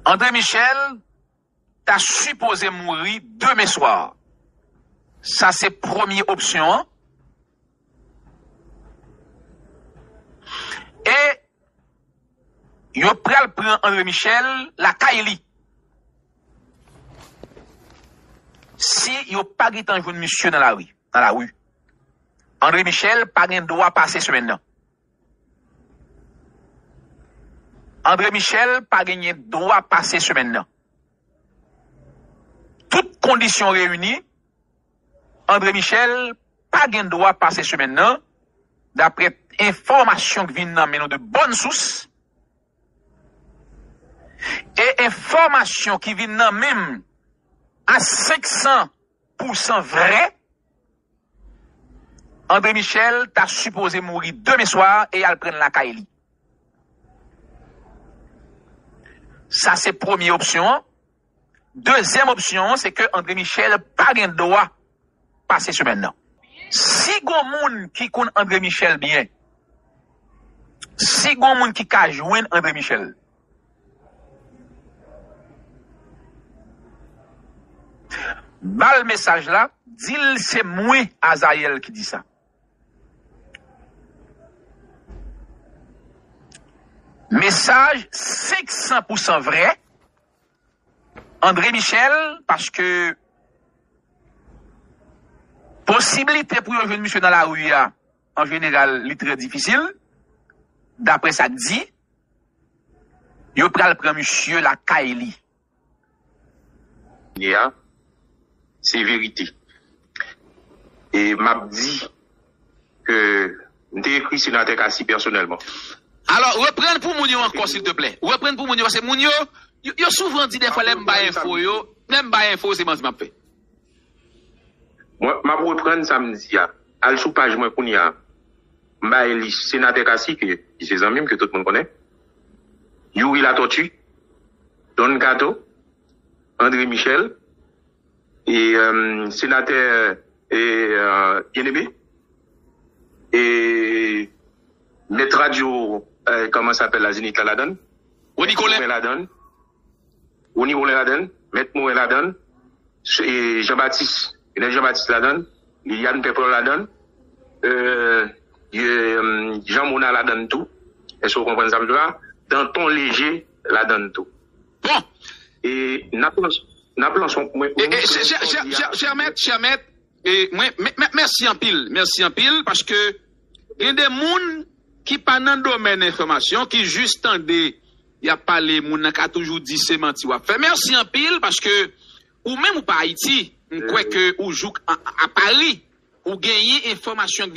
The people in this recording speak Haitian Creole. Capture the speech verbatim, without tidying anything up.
André Michel ta sipoze mouri demen swa. Sa se premye opsyon an. E yo pral pran André Michel lakay li. Si yo pa gentan jwenn misye nan lari, nan lari, André Michel pa gen dwa pase semèn nan. André Michel pa genyen dwa pase semèn nan. Tout kondisyon reyini, André Michel pa gen dwa pase semèn nan, daprè enfòmasyon ki vin nan men nou de bòn sous, e enfòmasyon ki vin nan men m a senk san pou san vrè, André Michel ta sipoze mouri demen swa e al pran lakay li. Sa se premye opsyon an. Dezyèm opsyon an, se ke André Michel pa gen dwa pase semèn nan. Si gon moun ki konn André Michel byen, si gon moun ki ka jwenn André Michel, ba l mesaj la, di l se mwen, Azayèl, ki di sa. Mesaj senk san pou san vrè, André Michel, paske posiblite pou yo jwenn misye nan lari a, an jeneral, li trè difisil. Daprè sa k di, yo pral pran misye lakay li. Ye a, se verite. E m ap di ke m te ekri Senatè Cassy pèsonèlman. Alò, reprann pou moun yo ankò, silteplè. Reprann pou moun yo, paske moun yo, yo, yo souvan di defwa lè m bay enfo yo, lè m bay enfo, se manti m ap fè. Mwen, m ap reprann sa m di a. Al sou paj mwen kounye a. M bay lis Senatè Cassy, ke, ki se zanmi m, ke tout moun konnen. Youri Latortue, Don Kato, André Michel, e, euh, Senatè, e, euh, Bien-Aimé, e Mèt Radyo, euh, kòman sa apèl la, Zenith la, ladann. Rony Colin. Mèt Morin ladann. Rony Colin ladann. Mèt Morin ladann. E Jean Baptiste. Kenneth Jean Baptiste ladann. Liliane Pèpèl ladann. Euh, e, euh, Jean Mona ladann tou. Èske w konprann sa m di la? Danton Léger ladann tou. Bon. E n ap lans-, n ap lanse yon, mwen, e, e, chè, chè, chè, chè, chè mèt, chè mèt, e, mwen, mè-, mè-, mèsi anpil, mèsi anpil, paske gen de moun ki pa nan domèn enfòmasyon, ki jis tande y ap pale, moun nan ka toujou di se manti w ap fè. Mèsi anpil, paske ou menm ou pa Ayiti, m kwè ke ou jouk a, a, a Pari, ou genyen enfòmasyon